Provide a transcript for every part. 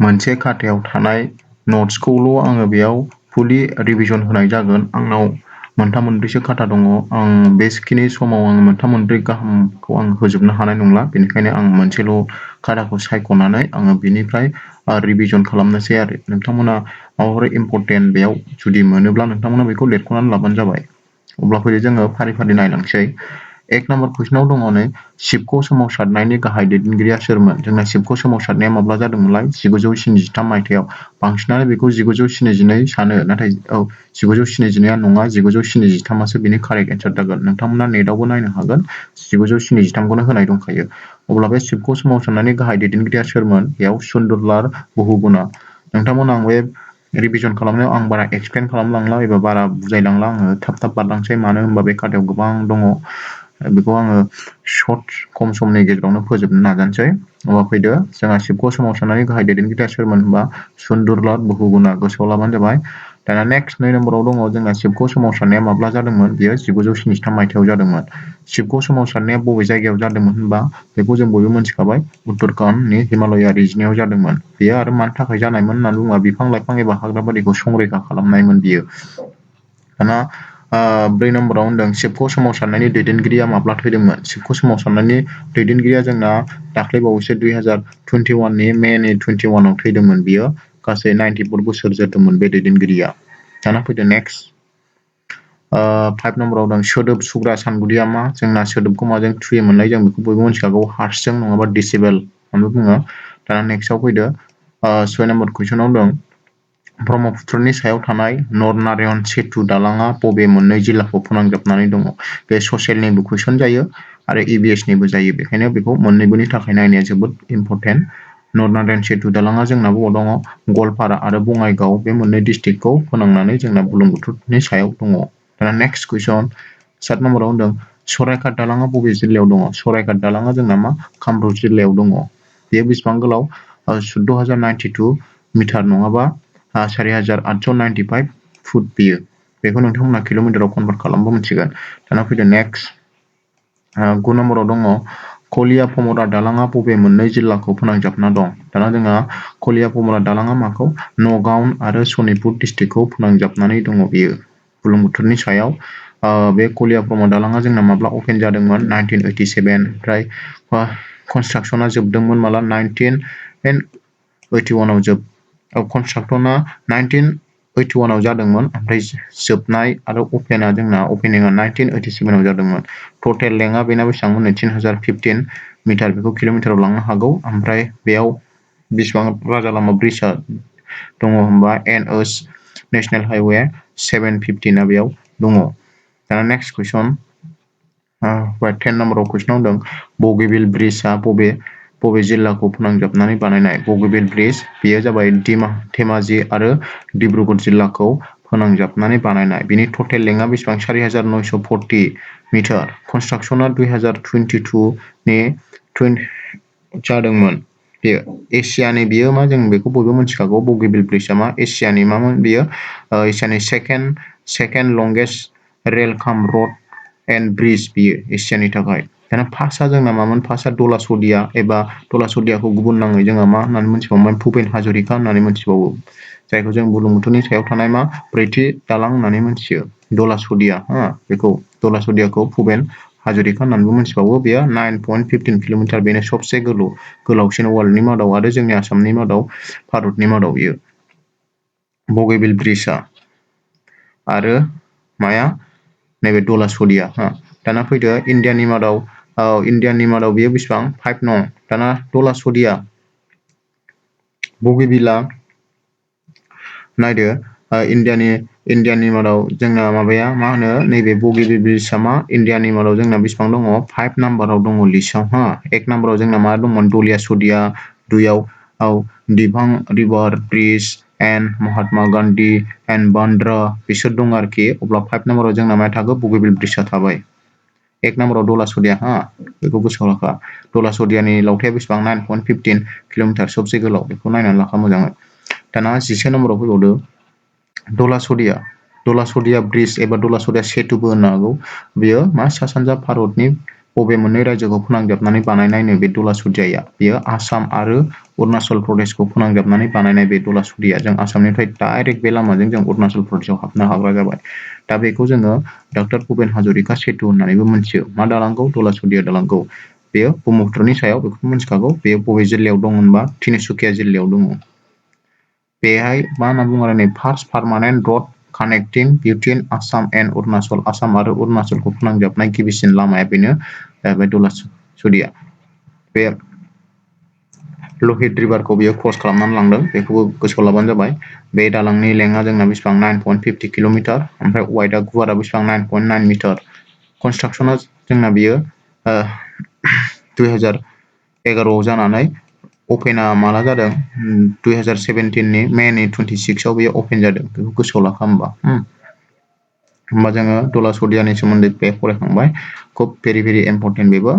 मोनसे खाथायाव थानाय नट्सखौल' आङो बेयाव फुलि रिभिजन होनाय जागोन। आंनाव मोनथाम मोनब्रैसो खाथा दङ। आं बेखिनि समाव आं मोनथाम मोनब्रै गाहामखौ आं होजोबनो हानाय नंला। बेनिखायनो आं मोनसेल' खाथाखौ सायख'नानै आङो बिनिफ्राय रिभिजन खालामनोसै आरो। नोंथांमोना माबाफोर इम्परटेन्ट बेयाव जुदि मोनोब्ला नोंथांमोना बेखौ लिरख'नानै लाबानो जाबाय। अब्ला फैदो जोङो फारि फारि नायलांसै। 1 नाम्बार कुइसनाव दङ नै शिबखौ सोमावसारनायनि गाहाय दैदेनगिरिया सोरमोन? जोंना शिबखौ सोमावसारनाया माब्ला जादोंमोनलाय? 1973 मायथाइयाव। बांसिनानो बेखौ 1972 सानो, नाथाय 1972 नङा, 1973 बिनि कारेक्ट एन्सार जागोन। नोंथांमोना नेटआवबो नायनो हागोन, 1973 खौनो होनाय दंखायो। अब्ला बे शिबखौ सोमावसारनायनि गाहाय दैदेनगिरिया सोरमोन? बेयाव सुन्दरलाल बहुगुणा। नोंथांमोना आं बे रिभिजन खालामनायाव आं बारा एक्सप्लेन खालामलांला एबा बारा बुजायलांला, आङो थाब थाब बारलांसै। मानो होनबा बे खाथायाव गोबां दङ। बेखौ आङो खम समनि गेजेरावनो फोजोबनो नाजानोसै। अब्ला फैदो जोंहा शिबखौ सोमावसारनायनि गाहाय दैदेनगिरिया सोरमोन होनबा सुन्दरलाल बहुगुणा। गोसोआव लाबानो जाबाय। दाना नेक्स्ट 2 नम्बराव दङ जोंना शिबखौ सोमावसारनाया माब्ला जादोंमोन? बेयो 1973 मायथाइयाव जादोंमोन। शिबखौ सोमावसारनाया बबे जायगायाव जादोंमोन होनबा बेखौ जों बयबो मिथिखाबाय, उत्तराखन्डनि हिमालया रिजनाव जादोंमोन। बेयो आरो मानि थाखाय जानायमोन होननानै बुङोबा बिफां लाइफां एबा हाग्राबारिखौ संरैखा खालामनायमोन बियो। दाना 4 नम्बराव होनदों शिबखौ सोमावसारनायनि दैदेनगिरिया माब्ला थैदोंमोन? शिबखौ सोमावसारनायनि दैदेनगिरिया जोंना दाख्लैबावैसो 2021 नि मेनि 21 आव थैदोंमोन। बियो गासै 94 बोसोर जोरदोंमोन बे दैदेनगिरिया। दाना फैदो नेक्स्ट 5 नम्बराव दं सोदोब सुग्रा सानगुदिया मा? जोंना सोदोबखौ माजों थुयोमोनलाय? जों बेखौ बयबो मिथिखागौ, हार्सजों नङाबा डेसिबेल होननानै बुङो। दाना नेक्स्टआव फैदो 6 नम्बर कुइसनाव दं ब्रह्मपुत्रनि सायाव थानाय नरनारायण सेतु दालांआ बबे मोननै जिल्लाखौ फोनांजाबनानै दङ? बे ससियेलनिबो कुइसन जायो आरो EVS निबो जायो। बेखायनो बेखौ मोननैबोनि थाखाय नायनाया जोबोद इम्परटेन्ट। नरनारायण सेतु दालांआ जोंना बबाव दङ? गवालपारा आरो बङाइगाव बे मोननै डिस्ट्रिक्टखौ फोनांनानै जोंना बुरलुंबुथुरनि सायाव दङ। दाना नेक्स्ट कुइसन 7 नम्बराव होनदों सराइघाट दालांआ बबे जिल्लायाव दङ? सराइघाट दालांआ जोंना मा? कामरुप जिल्लायाव दङ। बेयो बेसेबां गोलाव? 14,092 मिटार नङाबा 4,895 फुट बियो। बेखौ नोंथांमोना किल'मिटाराव कनभार्ट खालामबा मिथिगोन। दाना फैदो नेक्स्ट 9 नम्बराव दङ कलियाभमरा दालांआ बबे मोननै जिल्लाखौ फोनांजाबना दं? दाना जोंहा कलियाभमरा दालांआ माखौ? नगाव आरो सनितपुर डिस्ट्रिक्टखौ फोनांजाबनानै दङ बेयो बुरलुंबुथुरनि सायाव। बे कलियाभमरा दालांआ जोंना माब्ला अपेन जादोंमोन? 1987। ओमफ्राय कनस्ट्राक्सना जोबदोंमोन माला? 1981 आव कनस्ट्राक्सना 1981 आव जादोंमोन। ओमफ्राय जोबनाय आरो अपेनिंआ 1987 आव जादोंमोन। टटेल लेंथआ बेना बेसेबांमोन? 3015 मिटार। बेखौ किल'मिटाराव लांनो हागौ। ओमफ्राय बेयाव बेसेबां राजा लामा ब्रिजआ दङ होनबा NH नेशनेल हाइवे 750 आ बेयाव दङ। दाना नेक्स्ट कुइसन 10 नम्बराव कुइसनाव दं बगिबिल ब्रिजआ बबे जिल्लाखौ फोनांजाबनानै बानायनाय? बगिबिल ब्रिज बेयो जाबाय धेमाजि आरो डिब्रुगड़ जिल्लाखौ फोनांजाबनानै बानायनाय। बिनि टटेल लेंथआ बेसेबां? 4,940 मिटार। कनस्ट्राक्सना 2022 नि जादोंमोन। बेयो एसियानि बियो मा? जों बेखौ बयबो मिथिखागौ, बगिबिल ब्रिजआ मा? एसियानि मामोन बियो? एसियानि सेकेन्ड लंगेस्ट रेल काम रड एन्ड ब्रिज बियो एसियानि थाखाय। दाना फार्स्टआ जोंना मामोन? फार्स्टआ दलासदिया एबा दलासदियाखौ गुबुन नाङै जोङो मा होननानै मिथिबावोमोन? भुपेन हाजरिका होननानै मिथिबावो। जायखौ जों बुरलुंबुथुरनि सायाव थानाय मा? ब्रैथि दालां होननानै मिथियो दलासदिया। बेखौ दलासदियाखौ भुपेन हाजरिका होननानैबो मिथिबावो। बेयो 9.15 किल'मिटार। बेनो सबसे गोलावसिन वर्ल्डनि मादाव आरो जोंनि आसामनि मादाव, भारतनि मादाव बियो बगिबिल ब्रिजआ। आरो माया? नैबे दलासदिया। दाना फैदो इण्डियानि मादाव बेयो बेसेबां? 5 नं। दाना दलासदिया बगिबिला नायदो इण्डियानि मादाव जोंना माबाया मा होनो? नैबे बगिबिल ब्रिजआ मा? इण्डियानि मादाव जोंना बेसेबां दङ? 5 नाम्बाराव दङ लिस्टआव। 1 नाम्बाराव जोंना मा दंमोन? दलियासदिया। 2आव दिबां river bridge and Mahatma Gandhi and Bandra बिसोर दं आरोखि। अब्ला 5 नाम्बाराव जोंना माया थागोन? बगिबिल ब्रिजआ थाबाय। 1 नाम्बाराव दलासदिया। बेखौ गोसोआव लाखा। दलासदियानि लावथाया बेसेबां? 9.15 किल'मिटार, सबसे गोलाव। बेखौ नायनानै लाखा मोजाङै। दाना 11 नम्बराव फैबावदो दलासदिया ब्रिज एबा दलासदिया सेतुबो होननो हागौ। बेयो मा? सा सानजा भारतनि बबे मोननै रायजोखौ फोनांजाबनानै बानायनायनो बे दला सदियाया बेयो आसाम आरो अरुणाचल प्रदेशखौ फोनांजाबनानै बानायनाय बे दला सदिया जों आसामनिफ्राय डाइरेक्ट बे लामाजों जों अरुणाचल प्रदेशआव हाबनो हाग्रा जाबाय दा बेखौ जोङो डक्टर भुपेन हाजरिका सेतु होननानैबो मोनथियो मा दालांखौ दला सदिया दालांखौ बेयो ब्रह्मपुत्रनि सायाव बेखौ मिथिखागौ बेयो बबे जिल्लायाव दं होनबा तिनिसुकिया जिल्लायाव दङ बेहाय मा होनना बुङो आरो नै first permanent road connecting between Assam and Arunachal Assam आरो अरुणाचलखौ फोनांजाबनाय गिबिसिन लामाया बेनो जाहैबाय दला सदिया बे लहित रिभारखौ बियो क्रस खालामनानै लांदों बेखौबो गोसोआव लाबानो जाबाय बे दालांनि लेंथआ जोंना बेसेबां 9.50 किल'मिटार ओमफ्राय वाइडआ गुवारा बेसेबां 9.9 मिटार कनस्ट्राक्सना जोंना बियो 2011आव जानानै अपेना माला जादों 2017नि मेनि 26आव बेयो अपेन जादों बेखौ गोसोआव लाखा होमबा जोङो दला सदियानि सोमोन्दै बे फरायखांबाय खुब भेरि इम्परटेन्ट बेबो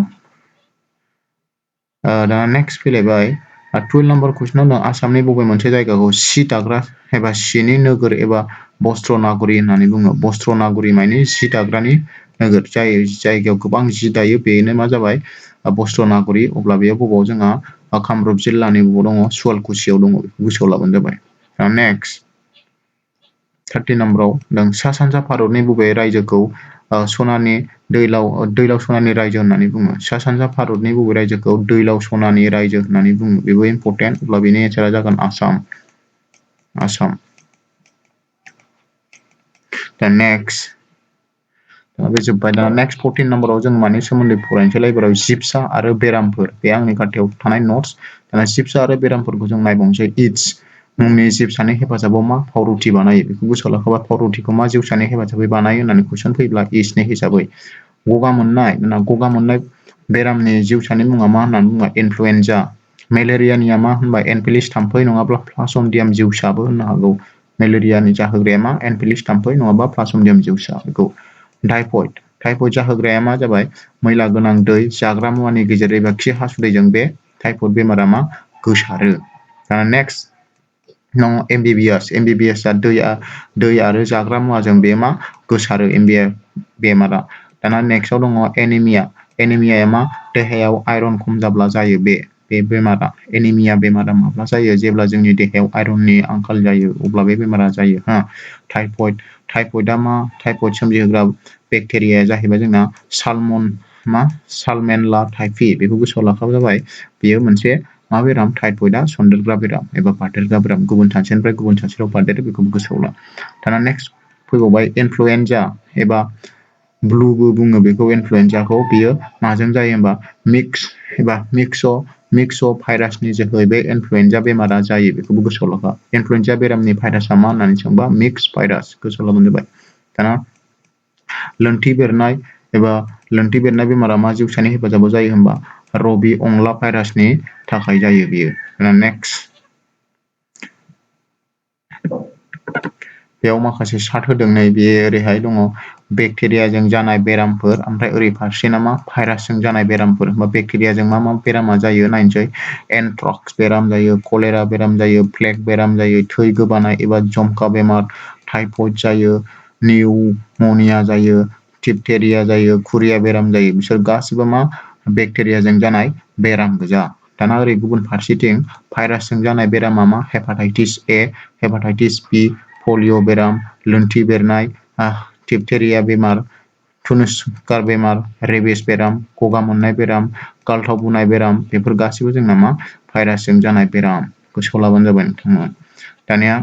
दाना नेक्स्ट फैलायबाय 12 नाम्बार कुइसनाव दं आसामनि बबे मोनसे जायगाखौ सि दाग्रा एबा सिनि नोगोर एबा बस्त्र नागुरि होननानै बुङो बस्त्र नागुरि माने सि दाग्रानि नोगोर जाय जायगायाव गोबां जि दायो बेनो मा जाबाय बस्त्र नागुरि अब्ला बेयो बबाव जोंहा कामरुप जिल्लानि बबाव दङ सुवालकुसियाव दङ बेखौ गोसोआव लाबानो जाबाय नेक्स्ट 30 नाम्बाराव नों सा सानजा भारतनि बबे रायजोखौ सनानि दैलाव सनानि रायजो होननानै बुङो सा सानजा भारतनि बबे रायजोखौ दैलाव सनानि रायजो होननानै बुङो बेबो इम्परटेन्ट अब्ला बेनि एन्सारा जागोन आसाम दा नेक्स्ट बे जोब्बाय दा नेक्स्ट 14 नाम्बाराव जों मानि सोमोन्दै फरायनोसै लाइब्रेरियाव जिबसा आरो बेरामफोर बे आंनि खाथायाव थानाय नट्स दाना जिबसा आरो बेरामफोरखौ जों नायबावनोसै इट्स मुंनि जिबसानि हेफाजाबाव मा फावरुटि बानायो बेखौ गोसोआव लाखाबा फावरुटिखौ मा जिउसानि हेफाजाबै बानायो होननानै कुइसन फैब्ला इचनि हिसाबै गगा मोननाय बेरामनि जिउसानि मुङा मा होननानै बुङो इनफ्लुएन्जा मेलेरियानिया मा होनबा एनफिलिस थाम्फै नङाब्ला प्लासमडियाम जिउसाबो होननो हागौ मेलेरियानि जाहोग्राया मा एनफिलिस थाम्फै नङाबा प्लासमडियाम जिउसा बेखौ टाइफयड जाहोग्राया मा जाबाय मैला गोनां दै जाग्रा मुवानि गेजेर एबा खि हासुदैजों बे टाइफयड बेमारा मा गोसारो दाना नेक्स्ट नङ एमबिबिएसआ दै आरो जाग्रा मुवाजों बे मा गोसारो बेमारा दाना नेक्स्टआव दङ एनिमियाया मा देहायाव आइरन खम जाब्ला जायो बे बेमारा एनिमिया बेमारा माब्ला जायो जेब्ला जोंनि देहायाव आइरननि आंखाल जायो अब्ला बे बेमारा जायो टाइफयडआ मा टाइफयड सोमजिहोग्रा बेक्टेरियाया जाहैबाय जोंना सालमेनला टाइफि बेखौ गोसोआव लाखाब जाबाय बेयो मोनसे मा बेराम टाइफयडआ सन्देरग्रा बेराम एबा बारदेरग्रा बेराम गुबुन सासेनिफ्राय गुबुन सासेयाव बारदेरो बेखौ गोसोआव ला दाना नेक्स्ट फैबावबाय इनफ्लुएन्जा एबा ब्लुबो बुङो बेखौ इनफ्लुएन्जाखौ बियो माजों जायो होमबा मिक्स भाइरासनि जोहै बे इनफ्लुएन्जा बेमारा जायो बेखौबो गोसोआव लाखा इनफ्लुएन्जा बेरामनि भाइरासआ मा होननानै सोंबा मिक्स भाइरास गोसोआव लाबानो जाबाय दाना लोन्थि बेरनाय बेमारा मा जिउसानि हेफाजाबाव जायो होनबा रबि अंला भाइरासनि थाखाय जायो बियो नेक्स्ट बेयाव माखासे सार्ट होदों नै बे ओरैहाय दङ बेक्टेरियाजों जानाय बेरामफोर ओमफ्राय ओरै फारसेना मा भाइरासजों जानाय बेरामफोर बा बेक्टेरियाजों मा बेरामा जायो नायनोसै एनथ्राक्स बेराम जायो कलेरा बेराम जायो प्लेग बेराम जायो थै गोबानाय एबा जमखा बेमार टाइफयड जायो निउम'निया जायो डिप्थेरिया जायो खुरिया बेराम जायो बिसोर गासिबो मा बेक्टेरियाजों जानाय बेराम गोजा दाना ओरै गुबुन फारसेथिं भाइरासजों जानाय बेरामा मा हेपाटाइटिस ए हेपाटाइटिस बि पलिअ' बेराम लोन्थि बेरनाय डिप्थेरिया बेमार थुनुसकार बेमार रेबिस बेराम गगा मोननाय बेराम गालथाव बुनाय बेराम बेफोर गासिबो जोंना मा भाइरासजों जानाय बेराम गोसोआव लाबानो जाबाय नोंथांमोना दानिया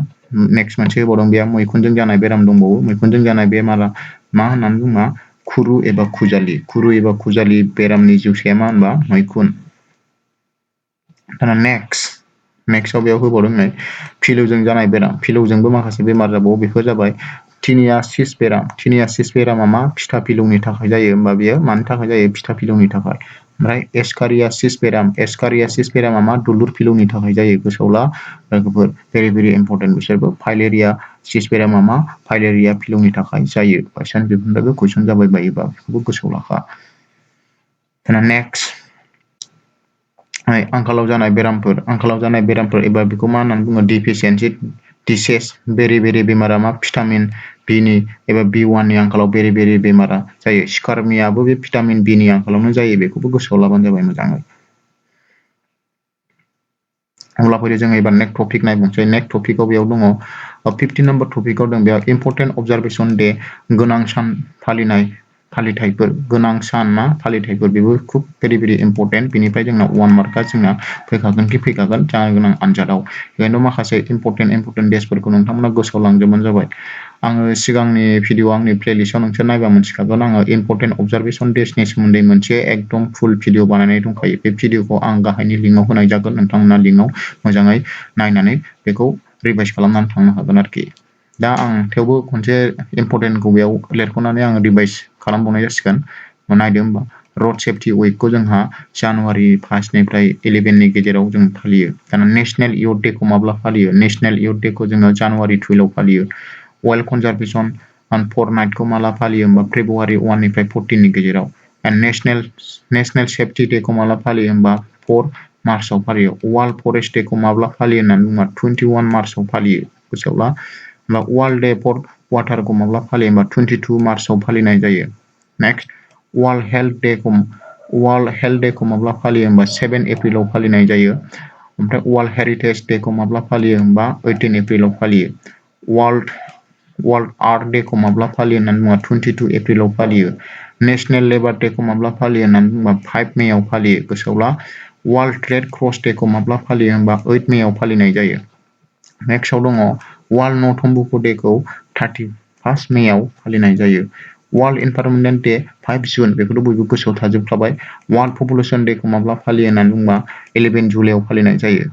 नेक्स्ट मोनसे होबावदों बेयाव मैखुनजों जानाय बेराम दंबावो मैखुनजों जानाय बेमारा मा होननानै बुङा खुरु एबा खुजालि बेरामनि जिउसाया मा होनबा मैखुन दाना नेक्स्टआव बेयाव होबावदों नै फिलौजों जानाय बेराम फिलौजोंबो माखासे बेमार जाबावो बेफोर जाबाय टिनियासिस बेरामा मा फिथा फिलौनि थाखाय जायो होमबा बेयो मानि थाखाय जायो फिथा फिलौनि थाखाय ओमफ्राय एसकारियासिस बेरामा मा दुलुर फिलौनि थाखाय जायो गोसोआव ला लोगोफोर भेरि इम्परटेन्ट बिसोरबो फाइलेरिया सिस बेरामा मा फाइलेरिया फिलौनि थाखाय जायो बायसान्स बेफोरनिफ्रायबो कुइसन जाबाय बायोबा बेखौबो गोसोआव लाखा दाना नेक्स्ट आंखालाव जानाय बेरामफोर एबा बेखौ मा होननानै बुङो डिफिसियेन्सि डिसेस बेरे बेमारा मा भिटामिन बिनि एबा B1 नि आंखालाव बेरे बेमारा जायो। स्कारमियाबो बे भिटामिन B नि आंखालावनो जायो। बेखौबो गोसोआव लाबानो जाबाय मोजाङै। अब्ला फैदो जों एबार नेक्स्ट टपिक नायबावनोसै। नेक्स्ट टपिकआव बेयाव दङ 15 नम्बर टपिकआव दं बेयाव इम्परटेन्ट अबजारभेसन डे गोनां सान फालिथायफोर गोनां सान मा फालिथायफोर बेबो खुब भेरि इम्परटेन्ट। बेनिफ्राय जोंना 1 मार्कआ जोंना फैखागोन जानो गोनां आनजादाव। बेखायनो माखासे इम्परटेन्ट डेसफोरखौ नोंथांमोना गोसोआव लांजोबबानो जाबाय। आङो सिगांनि भिडिअ आंनि प्लेलिस्टआव नोंसोर नायबा मोनथिखागोन। आङो इम्परटेन्ट अबजारभेसन डेसनि सोमोन्दै मोनसे एकदम फुल भिडिअ बानायनाय दंखायो। बे भिडिअखौ आं गाहायनि लिंकआव होनाय जागोन। नोंथांमोना लिंकआव मोजाङै नायनानै बेखौ रिभाइस खालामनानै थांनो हागोन आरोखि। दा आं थेवबो खनसे इम्परटेन्टखौ बेयाव लिरख'नानै आङो रिभाइस खालामबावनाय जासिगोन। नायदो होमबा रड सेफ्टि उइकखौ जोंहा जानुवारि 1 निफ्राय 11 नि गेजेराव जों फालियो। दाना नेसनेल इयुथ डेखौ माब्ला फालियो? नेसनेल इयुथ डेखौ जोङो जानुवारि 12 आव फालियो। वाइल्ड कनजारभेसन फर नाइटखौ माला फालियो होमबा फेब्रुवारि 1 निफ्राय 14 नि गेजेराव। नेसनेल सेफ्टि डेखौ माला फालियो होमबा 4 मार्चआव फालियो। वर्ल्ड फरेस्ट डेखौ माब्ला फालियो होननानै बुङोबा 21 मार्चआव फालियो। गोसोआव ला। वर्ल्ड डे फर वाटारखौ माब्ला फालियो होमबा 22 मार्चआव फालिनाय जायो। नेक्स्ट वर्ल्ड हेल्थ डेखौ माब्ला फालियो होमबा 7 एप्रिलाव फालिनाय जायो। ओमफ्राय वर्ल्ड हेरिटेज डेखौ माब्ला फालियो होमबा 18 एप्रिलाव फालियो। वर्ल्ड आर्थ डेखौ माब्ला फालियो होननानै बुङोबा 22 एप्रिलाव फालियो। नेसनेल लेबार डेखौ माब्ला फालियो होननानै बुङोबा 5 मेआव फालियो। गोसोआव ला। वर्ल्ड रेड क्रस डेखौ माब्ला फालियो होमबा 8 मेआव फालिनाय जायो। नेक्स्टआव दङ वर्ल्ड नो टम्बेक' डेखौ 31 मेआव फालिनाय जायो। वर्ल्ड इनभाइरनमेन्ट डे 5 जुन बेखौथ' बयबो गोसोआव थाजोबखाबाय। वर्ल्ड पपुलेसन डेखौ माब्ला फालियो होननानै बुङोबा 11 जुलाइआव फालिनाय जायो।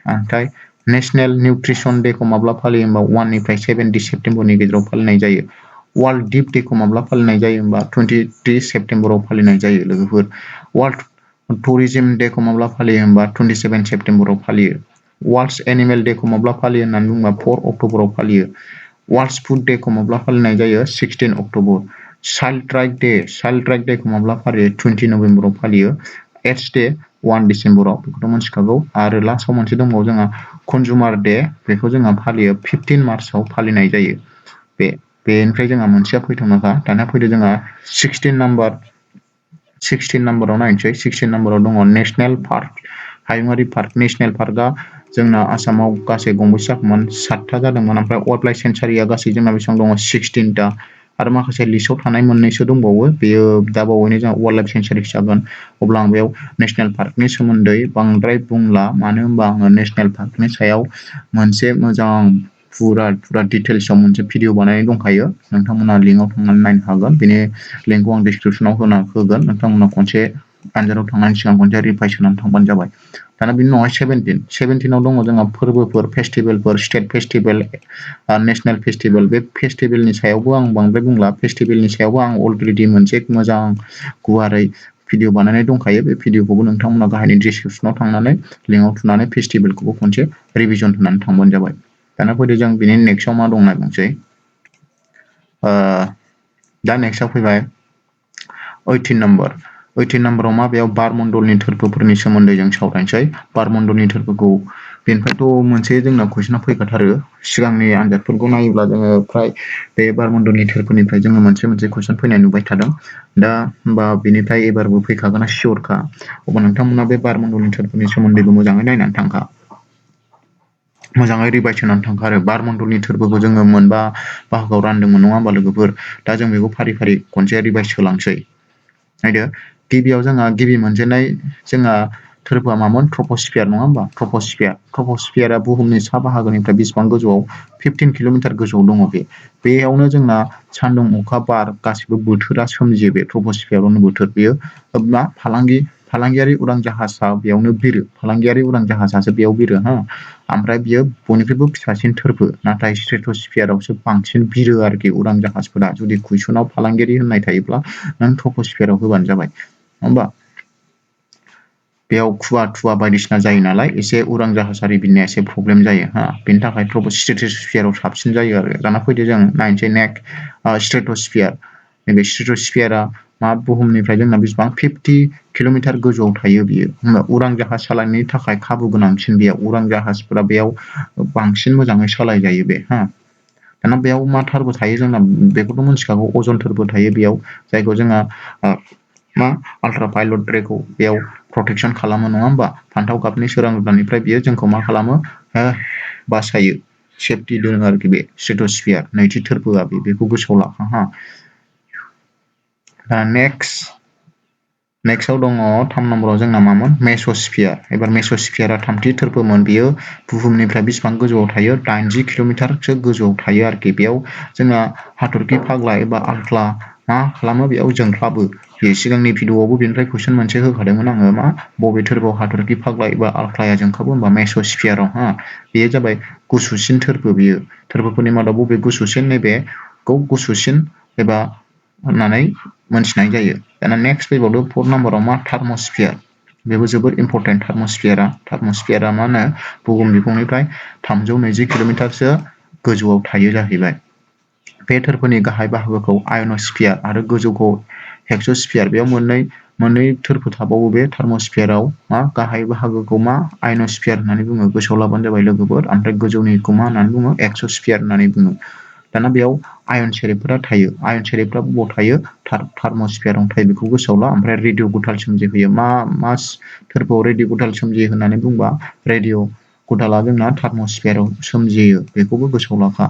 ओमफ्राय नेसनेल निउट्रिसन डेखौ माब्ला फालियो होमबा 1 निफ्राय 7 सेप्तेम्बरनि गेजेराव फालिनाय जायो। वर्ल्ड दिप डेखौ माब्ला फालिनाय जायो होमबा 23 सेप्तेम्बराव फालिनाय जायो लोगोफोर। वर्ल्ड टुरिज्म डेखौ माब्ला फालियो होमबा 27 सेप्तेम्बराव फालियो। वर्ल्ड एनिमेल डेखौ माब्ला फालियो होननानै बुङोबा 4 अक्ट'बराव फालियो। वर्ल्ड फुड डेखौ माब्ला फालिनाय जायो 16 अक्ट'बर। चाइल्ड राइट डेखौ माब्ला फालियो 20 नभेम्बराव फालियो। एड्स डे 1 डिसेम्बराव बेखौथ' मिथिखागौ। आरो लास्टआव मोनसे दंबावो जोंहा कनजुमार डे बेखौ जोंहा फालियो 15 मार्चआव फालिनाय जायो। बेनिफ्राय जोंहा मोनसेया फैथ'नोखा दाना फैदो जोंहा 16 नाम्बाराव नायनोसै। 16 नाम्बाराव दङ नेसनेल पार्क हायुङारि पार्क। नेसनेल पार्कआ जोंना आसामाव गासै गंबेसे जाखोमोन 7था जादोंमोन। ओमफ्राय वाइल्ड लाइफ सेन्सारिया गासै जोंना बेसेबां दङ 16टा। आरो माखासे लिस्टआव थानाय मोननैसो दंबावो। बेयो दा बावैनो जोंहा वाइल्ड लाइफ सेन्सारि जागोन। अब्ला आं बेयाव नेसनेल पार्कनि सोमोन्दै बांद्राय बुंला। मानो होनबा आङो नेसनेल पार्कनि सायाव मोनसे मोजां फुरा डिटेल्सआव मोनसे भिडिअ बानायनाय दंखायो। नोंथांमोना लिंकआव थांनानै नायनो हागोन। बेनि लिंकखौ आं डिसक्रिपसनाव होगोन। नोंथांमोना खनसे आनजादाव थांनायनि सिगां खनसे रिभाइस होनानै थांबानो जाबाय। दाना बिनि उनावहाय 17आव दङ जोंहा फोरबोफोर festival for state festival national festival. बे फेस्टिभेलनि सायावबो आं बांद्राय बुंला। फेस्टिभेलनि सायावबो आं अलरेडि मोनसे मोजां गुवारै भिडिअ बानायनाय दंखायो। बे भिडिअखौबो नोंथांमोना गाहायनि डिसक्रिपसनाव थांनानै लिंकआव थुनानै फेस्टिभेलखौबो खनसे रिभिजन होनानै थांबानो जाबाय। दाना फैदो जों बिनि नेक्स्टआव मा दं नायनोसै। दा नेक्स्टआव फैबाय 18 नाम्बाराव मा बेयाव बारमण्डलनि थोरफोफोरनि सोमोन्दै जों सावरायनोसै। बारमण्डलनि थोरफोखौ बेनिफ्रायथ' मोनसे जोंना कुइसना फैखाथारो। सिगांनि आनजादफोरखौ नायोब्ला जोङो फ्राय बे बारमण्डलनि थोरफोनिफ्राय जोङो मोनसे कुइसन फैनाय नुबाय थादों। दा होमबा बेनिफ्राय एबारबो फैखागोना सियरखा। अब्ला नोंथांमोना बे बारमण्डलनि थोरफोनि सोमोन्दैबो मोजाङै नायनानै थांखा। मोजाङै रिभाइस होनानै थांखा। आरो बारमण्डलनि थोरफोखौ जोङो मोनबा बाहागोआव रानदोंमोन नङा होमबा लोगोफोर। दा जों बेखौ फारि फारि खनसे रिभाइस होलांसै। नायदो गिबियाव जोंहा गिबि मोनजेननाय जोंहा थोरफोआ मामोन ट्रपस्फियार नङा होमबा। ट्रपस्फियारा बुहुमनि सा बाहागोनिफ्राय बेसेबां गोजौआव 15 किल'मिटार गोजौआव दङ। बेयावनो जोंना सान्दुं अखा बार गासिबो बोथोरा सोमजियो। बे ट्रपस्फियारावनो बोथोर बेयो मा फालांगियारि उरां जाहाजआ बेयावनो बिरो। फालांगियारि उरां जाहाजासो बेयाव बिरो हा। ओमफ्राय बियो बयनिख्रुइबो फिसासिन थोरफो। नाथाय स्ट्रेटस्फियारावसो बांसिन बिरो आरोखि उरां जाहाजफोरा। जुदि कुइसनाव फालांगियारि होननाय थायोब्ला नों ट्रपस्फियाराव होबानो जाबाय होमबा। बेयाव खुवा बायदिसिना जायो नालाय एसे उरां जाहाजारि बिरनाया एसे प्रब्लेम जायो हा। बेनि थाखाय स्ट्रेटस्फियाराव साबसिन जायो आरो। दाना फैदो जों नायनोसै नेक्स्ट स्ट्रेटस्फियार। नैबे स्ट्रेटस्फियारा मा बुहुमनिफ्राय जोंना बेसेबां 50 किल'मिटार गोजौआव थायो बियो। होमबा उरां जाहाज सालायनायनि थाखाय खाबु गोनांसिन बेयाव। उरां जाहाजफोरा बेयाव बांसिन मोजाङै सालायजायो बे हा। दाना बेयाव मा थारबो थायो जोंना बेखौथ' मिथिखागौ अजन थोरबो थायो बेयाव जायखौ जोंहा मा आल्ट्रा भायलेट रेखौ बेयाव प्रटेक्सन खालामो नङा होमबा फान्थाव गाबनि सोरां रोदानिफ्राय बियो जोंखौ मा खालामो बासायो सेफटि दोनो आरोखि बे स्ट्रेट'स्फियार नैथि थोरफोआ बेखौ गोसोआव लाखा हा नेक्स्टआव दङ 3 नम्बराव जोंना मामोन मेस'स्फियार एबार मेस'स्फियारा थामथि थोरफोमोन बियो बुहुमनिफ्राय बेसेबां गोजौआव थायो 80 किल'मिटारसो गोजौआव थायो आरोखि बेयाव जोंना हाथरखि फाग्ला एबा आल्ट्रा मा खालामो बेयाव जोंख्लाबो बे सिगांनि भिडिअआवबो बेनिफ्राय कुइसन मोनसे होखादोंमोन आङो मा बबे थोरफोआव हाथरखि फाग्ला एबा आल्ट्राया जोंखाबो होनबा मेस'स्फियाराव बेयो जाबाय गुसुसिन थोरफो बियो थोरफोफोरनि मादाव बबे गुसुसिन नैबेखौ गुसुसिन एबा होननानै मोनथिनाय जायो दाना नेक्स्ट फैबावदो 4 नम्बराव मा थार्मस्फियार बेबो जोबोद इम्परटेन्ट थार्मस्फियारा मा होनो बुहुम बिखुंनिफ्राय 320 किल'मिटारसो गोजौआव थायो जाहैबाय बे थोरफोनि गाहाय बाहागोखौ आयनस्फियार आरो गोजौखौ हेक्सस्फियार बेयाव मोननै थोरफो थाबावो बे थार्मस्फियाराव मा गाहाय बाहागोखौ मा आयनस्फियार होननानै बुङो गोसोआव लाबानो जाबाय लोगोफोर ओमफ्राय गोजौनिखौ मा होननानै बुङो एक्सस्फियार होननानै बुङो दाना बेयाव आयन सेरेबफोरा थायो आयन सेरेबफ्रा बबाव थायो थार्मस्फियारावनो थायो बेखौ गोसोआव ला ओमफ्राय रेडिअ गुटाल सोमजिहोयो मा थोरफोआव रेडिअ गुटाल सोमजियो होननानै बुंबा रेडिअ गुटाला जोंना थार्मस्फियाराव सोमजियो बेखौबो गोसोआव लाखा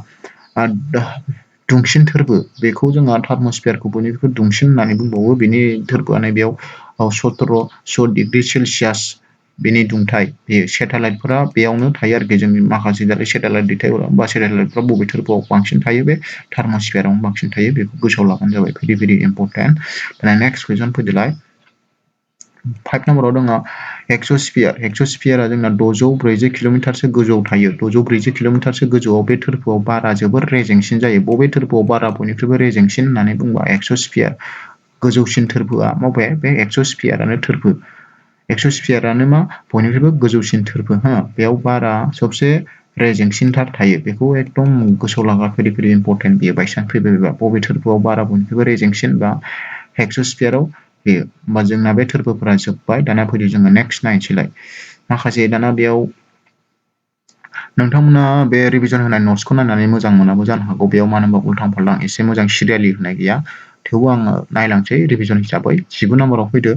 दुंसिन थोरफो बेखौ जोंहा थार्मस्फियारखौ बयनिख्रुइबो दुंसिन होननानै बुंबावो बेनि थोरफोआनो बेयाव 1700 डिग्रि सेलसियास बेनि दुंथाय बे सेटेलाइटफोरा बेयावनो थायो आरोखि जोंनि माखासे दालाय सेटेलाइट दैथायहरा बा सेटेलाइटफ्रा बबे थोरफोआव बांसिन थायो बे थार्मस्फियारावनो बांसिन थायो बेखौ गोसोआव लाबानो जाबाय भेरि भेरि इम्परटेन्ट दाना नेक्स्ट कुइसन फैदोलाय 5 नम्बराव दङ हेक्सस्फियारा जोंना 640 किल'मिटारसो गोजौआव थायो 640 किल'मिटारसो गोजौआव बे थोरफोआव बारा जोबोर रेजेंसिन जायो बबे थोरफोआव बारा बयनिख्रुइबो रेजेंसिन होननानै बुंबा एक्सस्फियार गोजौसिन थोरफोआ माबे बे एक्सस्फियारानो थोरफो एक्सस्फियारानो मा बयनिख्रुइबो गोजौसिन थोरफो बेयाव बारा सबसे रेजेंसिनथार थायो बेखौ एकदम गोसोआव लागा भेरि भेरि इम्परटेन्ट बेयो बायसान्स फैबायबा बबे थोरफोआव बारा बयनिख्रुइबो रेजेंसिन बा हेक्सस्फियाराव बेयो होमबा जोंना बे थोरफोफोरा जोब्बाय दाना फैदो जोङो नेक्स्ट नायनोसैलाय माखासे दाना बेयाव नोंथांमोना बे रिभिजन होनाय नट्सखौ नायनानै मोजां मोनाबो जानो हागौ बेयाव मानो होनबा उल्थां फाल्थां एसे मोजां सिरियालि होनाय गैया थेवबो आङो नायलांसै रिभिजन हिसाबै 19 नम्बराव फैदो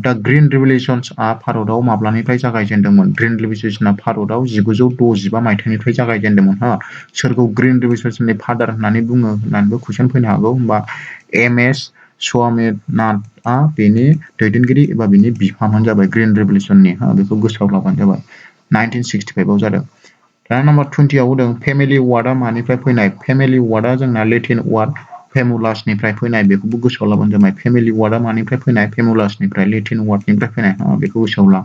दा ग्रिन रिभलिउसनआ भारतआव माब्लानिफ्राय जागायजेनदोंमोन ग्रिन रिभलिउसना भारतआव 1965 मायथाइनिफ्राय जागायजेनदोंमोन सोरखौ ग्रिन रिभलिउसननि फादार होननानै बुङो होननानैबो कुइसन फैनो हागौ होमबा एम.एस. स्वामीनाथनआ बेनि दैदेनगिरि एबा बेनि बिफामोन जाबाय ग्रिन रिभलिउसननि बेखौ गोसोआव लाबानो जाबाय 1965 आव जादों दाना नम्बर 20 आव होदों फेमिलि वार्डआ मानिफ्राय फैनाय फेमिलि वार्डआ जोंना लेटिन वार्ड फेमुलासनिफ्राय फैनाय बेखौबो गोसोआव लाबानो जाबाय फेमिलि वार्डआ मानिफ्राय फैनाय फेमुलासनिफ्राय लेटिन वार्डनिफ्राय फैनाय बेखौ गोसोआव ला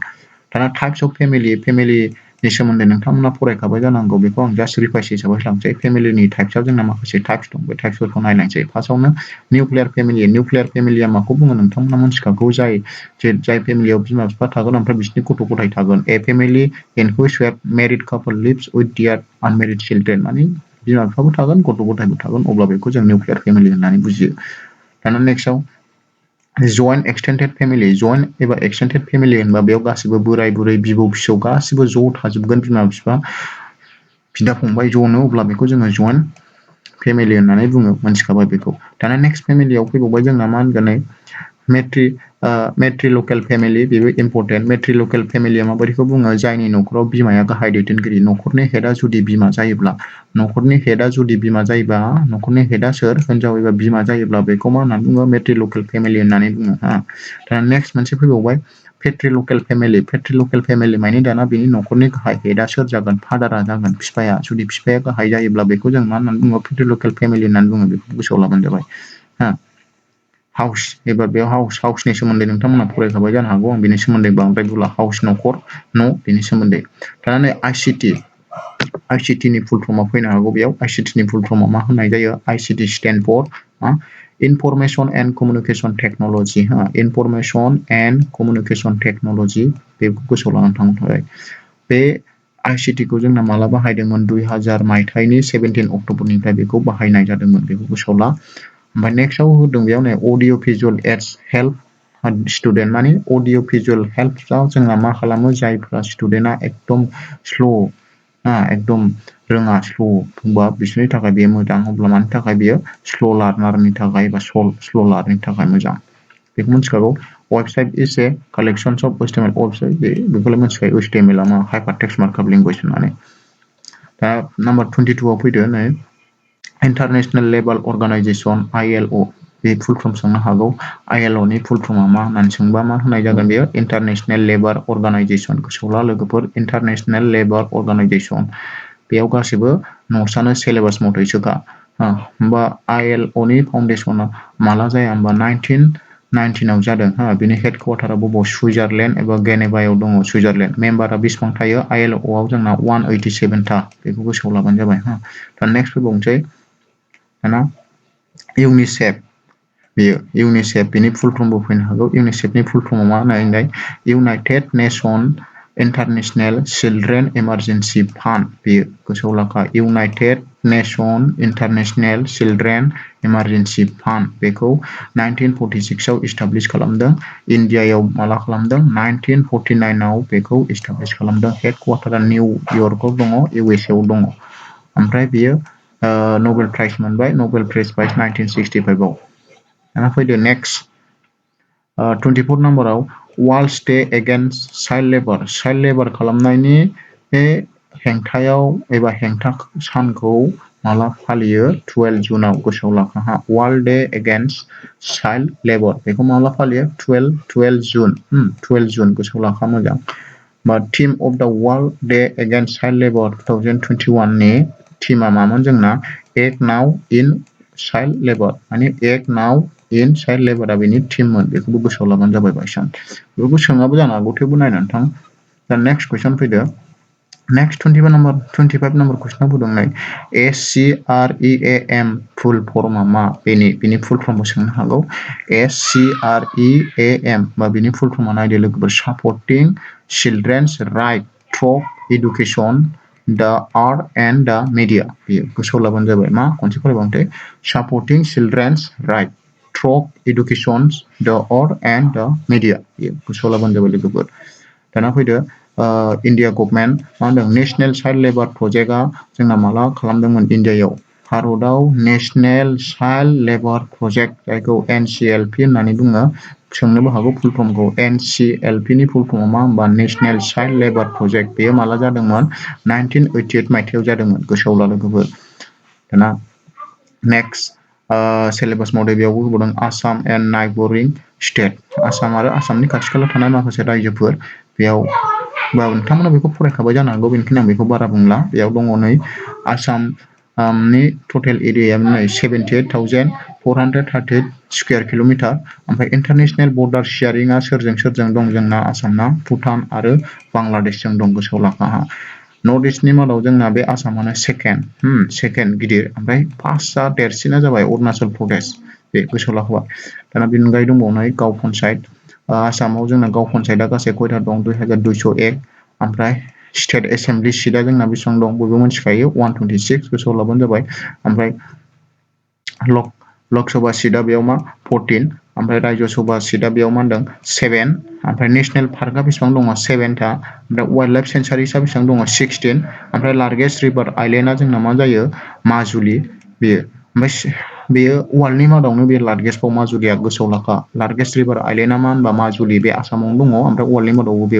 दाना टाइप्स अफ फेमिलिनि सोमोन्दै नोंथांमोना फरायखाबाय जानांगौ बेखौ आं जास्ट रिभाइस हिसाबै लांसै फेमिलिनि टाइप्सआव जोंना माखासे टाइप्स दं बे टाइप्सफोरखौ नायलांसै फार्स्टआवनो निउक्लियार फेमिलिया माखौ बुङो नोंथांमोना मिथिखागौ जाय फेमिलियाव बिमा बिफा थागोन ओमफ्राय बिसोरनि गथ' गथाय थागोन a family in which have married couple lives with their unmarried children माने बिमा बिफाबो थागोन गथ' गथायबो थागोन अब्ला बेखौ जों निउक्लियार फेमिलि होननानै बुजियो दाना नेक्स्टआव जयन्ट एबा एक्सटेन्डेड फेमिलि होनबा बेयाव गासिबो बोराय बुरै बिबौ फिसौ गासिबो ज' थाजोबगोन बिमा बिफा बिदा फंबाय ज'नो अब्ला बेखौ जोङो जयन्ट फेमिलि होननानै बुङो मोनथिखाबाय बेखौ दाना नेक्स्ट फेमिलियाव फैबावबाय जोंना मा होनगोन मेट्रिलकेल फेमिलि बेबो इम्परटेन्ट मेट्रिलकेल फेमिलिया माबायदिखौ बुङो जायनि न'खराव बिमाया गाहाय दैदेनगिरि न'खरनि हेडआ जुदि बिमा जायोब्ला न'खरनि हेडआ सोर हिनजाव एबा बिमा जायोब्ला बेखौ मा होननानै बुङो मेट्रिलकेल फेमिलि होननानै बुङो दाना नेक्स्ट मोनसे फैबावबाय पेट्रिलकेल फेमिलि माने दाना बेनि न'खरनि गाहाय हेडआ सोर जागोन फादारा जागोन बिफाया जुदि बिफाया गाहाय जायोब्ला बेखौ जों मा होननानै बुङो पेट्रिलकेल फेमिलि होननानै बुङो बेखौ गोसोआव लाबानो जाबाय हाउस एबा बेयाव हाउसनि सोमोन्दै नोंथांमोना फरायखाबाय जानो हागौ आं बेनि सोमोन्दै बांद्राय बुंला हाउस न'खर न' बेनि सोमोन्दै दाना नै आइसिटि नि फुल फर्मआ फैनो हागौ बेयाव आइसिटि नि फुल फर्मआ मा होननाय जायो ICT stand for information and communication technology बेखौ गोसोआव लानानै थांनो थाखाय बे आइसिटिखौ जोंना माला बाहायदोंमोन 2000 मायथाइनि 17 अक्ट'बरनिफ्राय बेखौ बाहायनाय जादोंमोन बेखौ गोसोआव ला ओमफ्राय नेक्स्टआव होदों बेयाव नै अडिअ भिजुअल एड्स हेल्प स्टुडेन्ट माने अडिअ भिजुअल हेल्पआव जोंना मा खालामो जायफ्रा स्टुडेन्टआ एकदम स्ल' एकदम रोङा स्ल' बा बिसोरनि थाखाय बेयो मोजां अब्ला मानि थाखाय बेयो स्ल' लार्नारनि थाखाय बा स्ल' लार्ननि थाखाय मोजां बेखौ मिथिखागौ website is a collections of HTML website बेखौलाय मिथिखायो एचटिएमएल मा हाइपार टेक्स्ट मार्कआप लेंगुवेज होननानै दा नाम्बार 22 आव फैदो नै इन्टारनेशनेल लेबार अर्गानाइजेसन ILO बे फुल फर्म सोंनो हागौ ILO नि फुल फर्मआ मा होननानै सोंबा मा होनाय जागोन बेयो इन्टारनेशनेल लेबार अर्गानाइजेसन गोसोआव लोगोफोर इन्टारनेशनेल लेबार अर्गानाइजेसन बेयाव गासैबो नट्सआनो सिलेबास मथेसोखा होमबा ILO नि फाउन्डेसना माला जाया होमबा 1919 आव जादों बिनि हेडक्वार्टारा बबाव सुइजारलेण्ड एबा जेनेभायाव दङ सुइजारलेण्ड मेम्बारा बेसेबां थायो ILO आव जोंना 187 था बेखौ गोसोआव लाबानो जाबाय दा नेक्स्ट फैबावनोसै दाना इउनिसेफ बेयो इउनिसेफ बेनि फुल फर्मबो फैनो हागौ इउनिसेफनि फुल फर्मआ मा होननाय United nation international children emergency fund बेयो गोसोआव लाखा United nation international children emergency fund बेखौ 1946 आव इस्टाब्लिश खालामदों इन्डियायाव माला खालामदों 1949 आव बेखौ इस्टाब्लिश खालामदों हेडक्वार्टारा निउयर्कआव दङ USA आव दङ ओमफ्राय बियो नबेल प्राइज मोनबाय नबेल प्राइज 1965 आव दाना फैदो नेक्स्ट 24 नाम्बाराव वर्ल्ड डे एगेन्स्ट चाइल्ड लेबार खालामनायनि हेंथायाव एबा हेंथा सानखौ माला फालियो 12 जुनाव गोसोआव लाखा वर्ल्ड डे एगेन्स्ट चाइल्ड लेबार बेखौ माला फालियो 12 जुन गोसोआव लाखा मोजां बा थीम अफ द वर्ल्ड डे एगेन्स्ट चाइल्ड लेबार 2021 नि थीमा मामोन जोंना एक्ट नाउ इन चाइल्ड लेबार माने एक्ट नाउ इन चाइल्ड लेबारा बेनि थीममोन बेखौबो गोसोआव लाबानो जाबाय बायसान्स बेखौ सोङाबो जानो हागौ थेवबो नायनानै थां दा नेक्स्ट कुइसन फैदो नेक्स्ट 25 नाम्बार कुइसनाव फैदों नै SCREAM फुल फर्मआ मा बेनि फुल फर्मखौ सोंनो हागौ SCREAM बा बेनि फुल फर्मआ नायदो लोगोफोर सापर्टिं चिल्ड्रेन्स राइट थ्रू एडुकेसन द आर्ट एन्ड द मिडिया बेयो गोसोआव लाबानो जाबाय मा खनसे फरायबावनोसै सापर्टिं चिल्ड्रेन्स राइट थ्रू एडुकेसन द आर्ट एन्ड द मिडिया बेयो गोसोआव लाबानो जाबाय लोगोफोर दाना फैदो इन्डिया गभर्नमेन्ट मा होनदों नेशनेल चाइल्ड लेबार प्रजेक्टआ जोंना माला खालामदोंमोन इन्डियायाव भारतआव नेशनेल चाइल्ड लेबार प्रजेक्ट जायखौ NCLP होननानै बुङो सोंनोबो हागौ फुल फर्मखौ NCLP नि फुल फर्मआ मा होनबा नेशनेल चाइल्ड लेबार प्रजेक्ट बेयो माला जादोंमोन 1988 मायथाइयाव जादोंमोन गोसोआव ला लोगोफोर दाना नेक्स्ट सिलेबास मथे बेयावबो होबावदों आसाम एन्ड नाइबरिं स्टेट आसाम आरो आसामनि खाथि खाला थानाय माखासे रायजोफोर बेयाव नोंथांमोना बेखौ फरायखाबाय जानो हागौ बेनिखायनो आं बेखौ बारा बुंला बेयाव दङ नै आसामनि टटेल एरियाया नै 78,438 स्कुवेर किल'मिटार ओमफ्राय इन्टारनेशनेल बर्डार शेयारिंआ सोरजों दं जोंना आसामना भुटान आरो बांलादेशजों दं गोसोआव लाखा नर्थ इस्टनि मादाव जोंना बे आसामानो सेकेन्ड गिदिर ओमफ्राय फार्स्टआ देरसिना जाबाय अरुणाचल प्रदेश बे गोसोआव लाखा दाना बेनि अनगायै दंबावनाय गाव पन्सायत आसामाव जोंना गाव पन्सायतआ गासै खयथा दं 2201 ओमफ्राय स्टेट एसेम्बलि सिटआ जोंना बेसेबां दं बयबो मिथिखायो 126 गोसोआव लाबानो जाबाय ओमफ्राय लक सभा सिटआ बेयाव मा 14 ओमफ्राय राज्य सभा सिटआ बेयाव मा होनदों 7 ओमफ्राय नेसनेल पार्कआ बेसेबां दङ 7था ओमफ्राय वाइल्ड लाइफ सेन्सारिसआ बेसेबां दङ 16 ओमफ्राय लार्जेस्ट रिभार आइलेन्डआ जोंना मा जायो माजुलि बेयो ओमफ्राय बेयो वर्ल्डनि मादावनो बे लार्जेस्टआव माजुलिया गोसोआव लाखा लार्जेस्ट रिभार आइलेन्डआ मा होनबा माजुलि बे आसामावनो दङ ओमफ्राय वर्ल्डनि मादावबो बे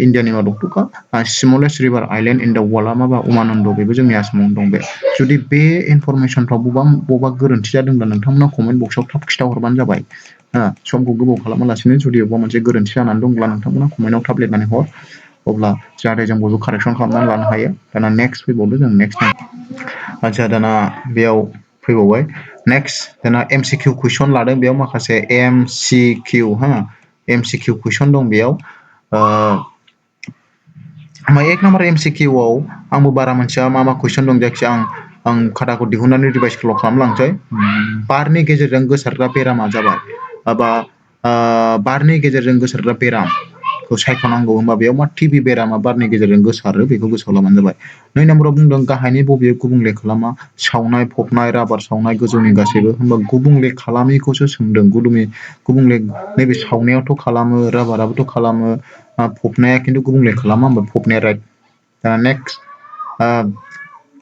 इन्डियानि मादावथ' smallest river island in the वर्ल्डआ माबा उमानन्द बेबो जोंनि आसामावनो दं बे जुदि बे इनफरमेसनफ्राव बबेबा गोरोन्थि जादोंब्ला नोंथांमोना कमेन्ट बक्सआव थाब खिन्थाहरबानो जाबाय समखौ गोबाव खालामालासिनो जुदि बबेबा मोनसे गोरोन्थि जानानै दंब्ला नोंथांमोना कमेन्टआव थाब लिरनानै हर अब्ला जाहाथे जों बयबो कारेक्सन खालामनानै लानो हायो दाना नेक्स्ट फैबावदो जों नेक्स्ट आচ্ছা दाना बेयाव फैबावबाय नेक्स्ट दाना MCQ कुइसन लादों बेयाव माखासे MCQ MCQ कुइसन दं बेयाव एक नाम्बार MCQ आव आंबो बारा मोनथिया मा कुइसन दं जायखिया आं खाताखौ दिहुननानै रिभाइस खालामलांसै बारनि गेजेरजों गोसारग्रा बेरामा जाबाय बारनि गेजेरजों गोसारग्रा बेरामखौ सायख'नांगौ होनबा बेयाव मा TB बेरामा बारनि गेजेरजों गोसारो बेखौ गोसोआव लाबानो जाबाय 2 नाम्बाराव बुंदों गाहायनि बबे गुबुंले खालामा सावनाय फबनाय राबार सावनाय गोजौनि गासैबो होनबा गुबुंले खालामिखौसो सोंदों गुबुंले नैबे सावनायावथ' खालामो राबाराबोथ' खालामो फबनाया खिन्थु गुबुंले खालामा होनबा फबनाया राइट दा नेक्स्ट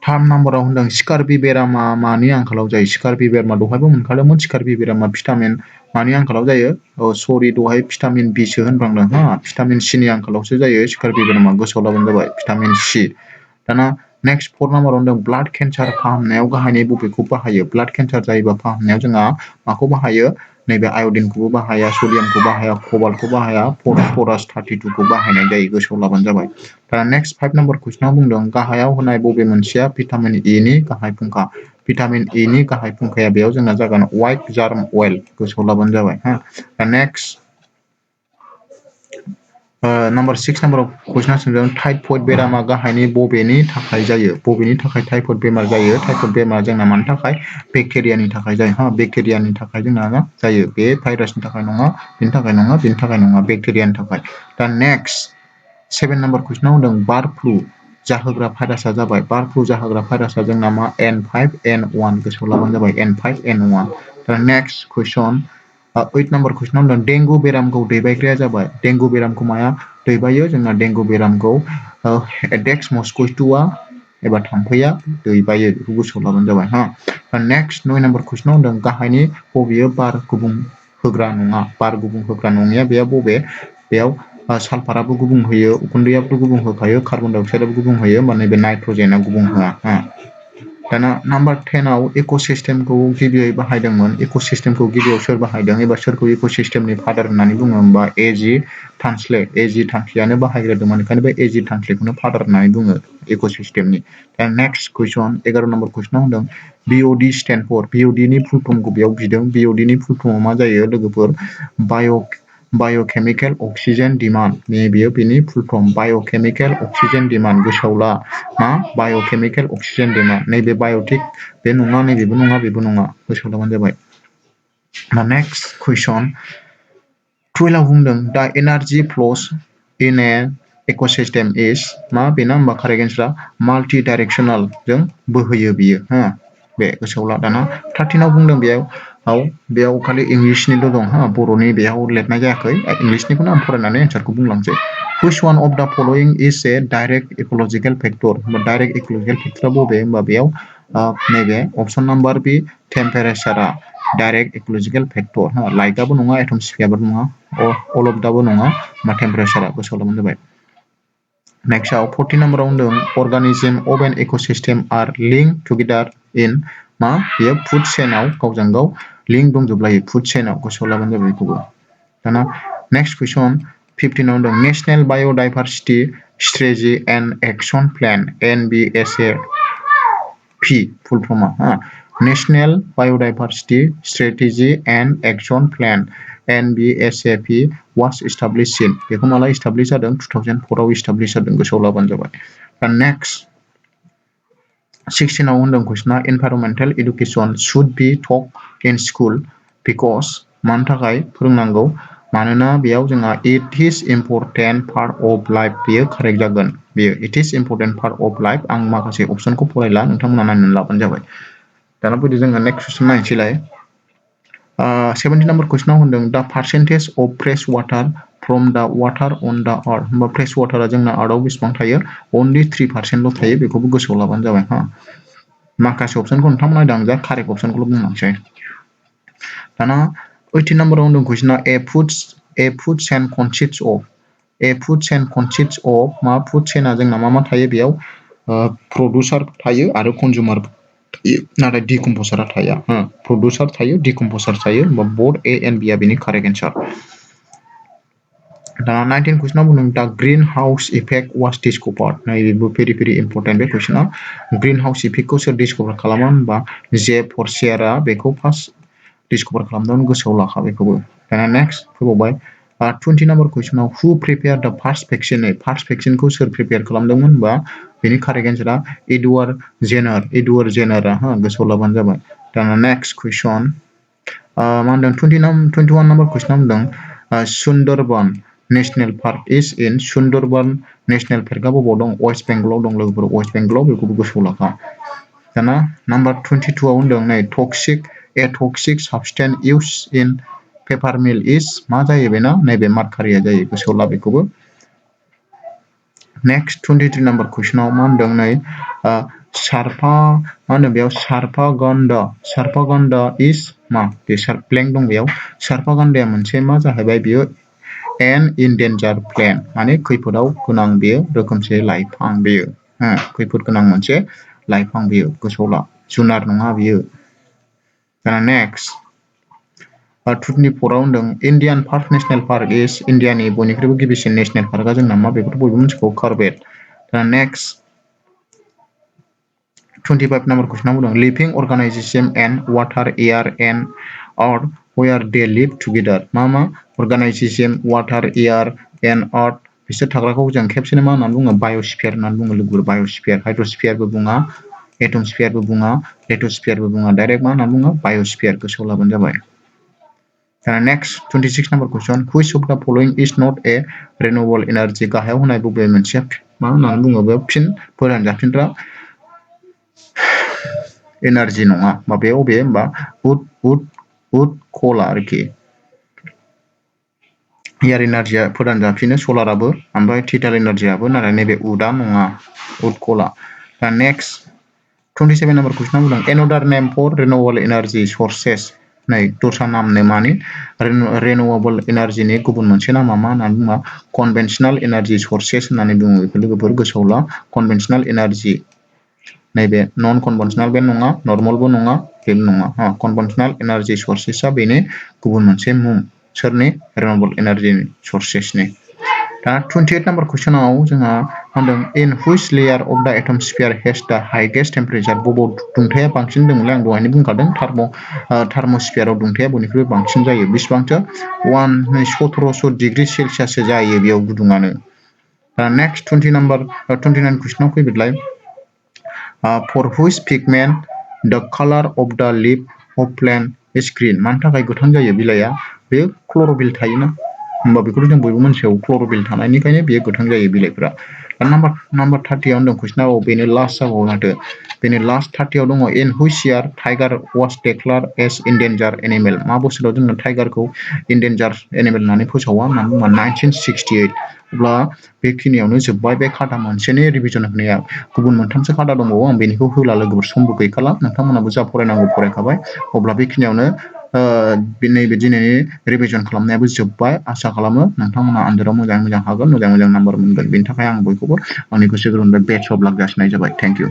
थाम नाम्बाराव होनदों स्कारबि बेरामा मानि आंखालाव जायो स्कारबि बेरामा दहायबो मोनखादोंमोन स्कारबि बेरामा भिटामिन मानि आंखालाव जायो सरि दहाय भिटामिन बिसो होनफ्लांदों हा भिटामिन सिनि आंखालावसो जायो स्कारबि बेरामा गोसोआव लाबानो जाबाय भिटामिन सि दाना नेक्स्ट 4 नाम्बाराव होनदों ब्लाड केन्सार फाहामनायाव गाहायनि बबेखौ बाहायो ब्लाड केन्सार जायोबा फाहामनायाव जोंहा माखौ बाहायो नैबे आयडिनखौबो बाहाया सडियामखौ बाहाया कबाल्टखौ बाहाया फसफरास 32 खौ बाहायनाय जायो गोसोआव लाबानो जाबाय दा नेक्स्ट 5 नाम्बार कुइसनाव बुंदों गाहायाव होनाय बबे मोनसेया भिटामिन ए नि गाहाय फुंखा भिटामिन ए नि गाहाय फुंखाया बेयाव जोंना जागोन व्हाइट जार्म अइल गोसोआव लाबानो जाबाय हा दा नेक्स्ट नाम्बार 6 नाम्बाराव कुइसना सोंदों टाइफयड बेरामा गाहायनि बबेनि थाखाय जायो बबेनि थाखाय टाइफयड बेमार जायो टाइफयड बेमारा जोंना मानि थाखाय बेक्टेरियानि थाखाय जायो हा बेक्टेरियानि थाखाय जोंना जायो बे भाइरासनि थाखाय नङा बेनि थाखाय नङा बेनि थाखाय नङा बेक्टेरियानि थाखाय दा नेक्स्ट 7 नाम्बार कुइसनाव होनदों बार्ड फ्लु जाहोग्रा भाइरासआ जाबाय बार्ड फ्लु जाहोग्रा भाइरासआ जोंना मा N5N1 गोसोआव लाबानो जाबाय N5N1 दा नेक्स्ट कुइसन 8 नाम्बार कुइसनाव होनदों डेंगु बेरामखौ दैबायग्राया जाबाय डेंगु बेरामखौ माया दैबायो जोंना डेंगु बेरामखौ एडेक्स मस्कुइट'आ एबा थाम्फैया दैबायो बेखौ गोसोआव लाबानो जाबाय हा नेक्स्ट 9 नाम्बार कुइसनाव होनदों गाहायनि बबेयो बार गुबुं होग्रा नङा बार गुबुं होग्रा नङिया बेयाव बबे बेयाव सालफाराबो गुबुं होयो उखुन्दैयाबो गुबुं होखायो कार्बन डाइ अक्साइडआबो गुबुं होयो होमबा नैबे नाइट्रजेना गुबुं होआ हा दाना नाम्बार 10 आव इक' सिस्टेमखौ गिबियै बाहायदोंमोन इक' सिस्टेमखौ गिबियाव सोर बाहायदों एबा सोरखौ इक' सिस्टेमनि फादार होननानै बुङो होमबा एजि थांस्लेयानो बाहायग्रोदोंमोन ओंखायनो बे एजि थांस्लेखौनो फादार होननानै बुङो इक' सिस्टेमनि दा नेक्स्ट कुइसन 11 नाम्बार कुइसनाव होनदों बिअडि स्टेन्ड फर बिअडिनि फुल फर्मखौ बेयाव बिदों बिअडिनि फुल फर्मआव मा जायो लोगोफोर बाय'केमिकेल अक्सिजेन डिमान्ड बेयो बेनि फुल फर्म बाय'केमिकेल अक्सिजेन डिमान्ड गोसोआव ला मा बाय'केमिकेल अक्सिजेन डिमान्ड नैबे बाय'टिक बे नङा नैबेबो नङा बेबो नङा गोसोआव लाबानो जाबाय दा नेक्स्ट कुइसन 12 आव बुंदों दा एनार्जि फ्ल'स इन ए इक'सिस्टेम इज मा बेना होमबा कारेक्ट एन्सारा माल्टि डाइरेक्सनेल जों बोहैयो बियो हा बे गोसोआव ला दाना 13 आव बुंदों बेयाव खालि इंलिसनिल' दं हा बर'नि बेयाव लिरनाय जायाखै इंलिसनिखौनो आं फरायनानै एन्सारखौ बुंलांसै which one of the following is a direct ecological factor direct ecological फेक्टरा बबे होमबा बेयाव नैबे अपसन नाम्बार बि टेम्पारेचारआ डाइरेक्ट इक'लजिकेल फेक्टर लाइटआबो नङा एटमस्फियारबो नङा अल अफ दाबो नङा मा टेम्पारेचारआ गोसोआव लाबानो जाबाय नेक्स्टआव 14 नाम्बाराव होनदों organism of an ecosystem are link together in मा बेयो फुड चेनआव गावजों गाव लिंक दंजोबलायो फुड चेनआव गोसोआव लाबानो जाबाय बेखौबो दाना नेक्स्ट कुइसन 15 आव होनदों national biodiversity strategy and action plan NBSAP full फर्मआ national biodiversity strategy and action plan NBSAP was established in बेखौ माला इस्टाब्लिश जादों 2004 आव इस्टाब्लिश जादों गोसोआव लाबानो जाबाय दा नेक्स्ट 16 आव होनदों कुइसना environmental education should be talk in school because मानि थाखाय फोरोंनांगौ मानोना बेयाव जोंहा it is important part of life बेयो कारेक्ट जागोन बेयो it is important part of life आं माखासे अपसनखौ फरायला नोंथांमोना नायनानै लाबानो जाबाय दाना फैदो जोङो नेक्स्ट कुइसन नायनोसैलाय 17 नाम्बार कुइसनाव होनदों दा percentage of fresh water from दा वाटार अन दा आर्थ होमबा फ्रेश वाटारा जोंना आर्टआव बेसेबां थायो अनलि 3%ल' थायो बेखौबो गोसोआव लाबानो जाबाय हा माखासे अपसनखौ नोंथांमोना नायदों जा कारेक्ट अपसनखौल' बुंलांसै दाना 18 नाम्बाराव होनदों कुइसना ए फुड चेन कनसिस्ट्स अफ मा फुड चेना जोंना मा थायो बेयाव प्रडिउसार थायो आरो कनजुमार थायो नाथाय डिकम्पसारा थाया प्रडिउसार थायो डिकम्पसार थायो होमबा बोथ ए एन्ड बि आ बेनि कारेक्ट एन्सार दा 19 कुइसनाव बुंदों दा greenhouse effect was discovered नैबेबो भेरि भेरि इम्परटेन्ट बे कुइसना ग्रीन हाउस इफेक्टखौ सोर डिस्कभार खालामा होनबा जे फरसियारा बेखौ फार्स्ट डिस्कभार खालामदोंमोन गोसोआव लाखा बेखौबो दाना नेक्स्ट फैबावबाय 20 नाम्बार कुइसनाव हु प्रिपेयार दा फार्स्ट भेक्सिनखौ सोर प्रिपेयार खालामदोंमोन होनबा बेनि कारेक्ट एन्सारा एडवार्ड जेनारा गोसोआव लाबानो जाबाय दाना नेक्स्ट कुइसन मा होनदों 21 नाम्बार कुइसनाव होनदों Sundarban national park is in Sundarban national पार्कआ बबाव दं वेस्ट बेंगलाव दं लोगोफोर वेस्ट बेंगलाव बेखौबो गोसोआव लाखा दाना नाम्बार 22 आव होनदों नै toxic substance use in paper mill is मा जायो बेना नैबे मार्कारिया जायो गोसोआव ला बेखौबो नेक्स्ट 23 नाम्बार कुइसनाव मा होनदों नै सारफा मा होनो बेयाव सारफागन्ध इज मा बे ब्लेंक दं बेयाव सारफागन्धया मोनसे मा जाहैबाय बियो एन इन्डेन्जार प्लेन्ट माने खैफोदाव गोनां बेयो रोखोमसे लाइफां बेयो खैफोद गोनां मोनसे लाइफां बेयो गोसोआव ला जुनार नङा बियो दाना नेक्स्ट 24 होनदों इण्डियान फार्स्ट नेशनेल पार्क इज इण्डियानि बयनिख्रुइबो गिबिसिन नेशनेल पार्कआ जोंना मा बेखौथ' बयबो मिथिगौ कार्बेट दाना नेक्स्ट 25 नाम्बार कुइसनाव बुंदों living organisation and water air and earth where they live together मा organisation water air and earth बिसोर थाग्राखौ जों खेबसेनो मा होननानै बुङो बाय'स्फियार होननानै बुङो लोगोफोर बाय'स्फियार हाइड्र'स्फियारबो बुङा एटमस्फियारबो बुङा लेटोस्फियारबो बुङा डाइरेक्ट मा होननानै बुङो बाय'स्फियार गोसोआव लाबानो जाबाय next 26 number question which of the following is not a renewable energy गाहायाव होनाय बबे मोनसे मा होननानै बुङो बेयाव फिन फोरानजाफिनग्रा एनार्जि नङा माबायाव बबे होमबा उड कला आरोखि एयार एनार्जिया फोरानजाफिनो सलाराबो ओमफ्राय थिर्मेल एनार्जियाबो नाथाय नैबे उडआ नङा उड कला दा नेक्स्ट 27 नाम्बार कुइसनाव बुंदों एनदार नेम फर रिन्युएबल एनार्जि सर्सेस नै दस्रा नामनो मानि रिन्युएबल एनार्जिनि गुबुन मोनसे नामा मा होननानै बुङा कनभेनसनेल एनार्जि सर्सेस होननानै बुङो बेखौ लोगोफोर गोसोआव ला कनभेनसनेल एनार्जि नैबे नन कनभेनसनेल बे नङा नर्मालबो नङा बेबो नङा कनभेनसनेल एनार्जि सर्सेसआ बेनो गुबुन मोनसे मुं सोरनि रिन्युएबल एनार्जि सर्सेसनि दा 28 नाम्बार कुइसनाव जोंहा होनदों इन हुइच लेयार अफ द एटमस्फियार हेज द हाइगेस्ट टेम्पारेचार बबाव दुंथाया बांसिन दंमोनलै आं दहायनो बुंखादों थार्मस्फियाराव दुंथाया बयनिख्रुइबो बांसिन जायो बेसेबांथो 1700 डिग्री सेलसियाससो जायो बेयाव गुदुङानो दा नेक्स्ट 29 कुइसनाव फैबायलाय फर हुइच पिगमेन्ट द कालार अफ द लिफ अफ प्लेन्ट इज ग्रीन मानि थाखाय गोथां जायो बिलाइआ बे क्लर'फिल थायोना होमबा बेखौथ' जों बयबो मिथिगौ क्लर'फिल थानायनिखायनो बेयो गोथां जायो बिलाइफोरा नाम्बार 30 होनदों कुइसनाव बेनो लास्ट जाबावो माथो बेनो लास्ट 30 दङ in which year tiger was declared as endanger animal मा बोसोराव जोङो टाइगारखौ इन्डेन्जार एनिमेल होननानै फोसावा होननानै बुङोबा 1968 अब्ला बेखिनियावनो जोब्बाय बे खाथा मोनसेनि रिभिजन होनाया गुबुन मोनथामसो खाथा दंबावो आं बेनिखौ होला लोगोफोर समबो गैखाला नोंथांमोनाबो जा फरायनांगौ फरायखाबाय अब्ला बेखिनियावनो नैबे दिनैनि रिभिजन खालामनायाबो जोब्बाय आसा खालामो नोंथांमोना आनजादाव मोजाङै मोजां हागोन मोजां नाम्बार मोनगोन बेनि थाखाय आं बयखौबो आंनि गोसो गोरबोनिफ्राय बेस्ट अफ लाक जासिनाय जाबाय थेंक इउ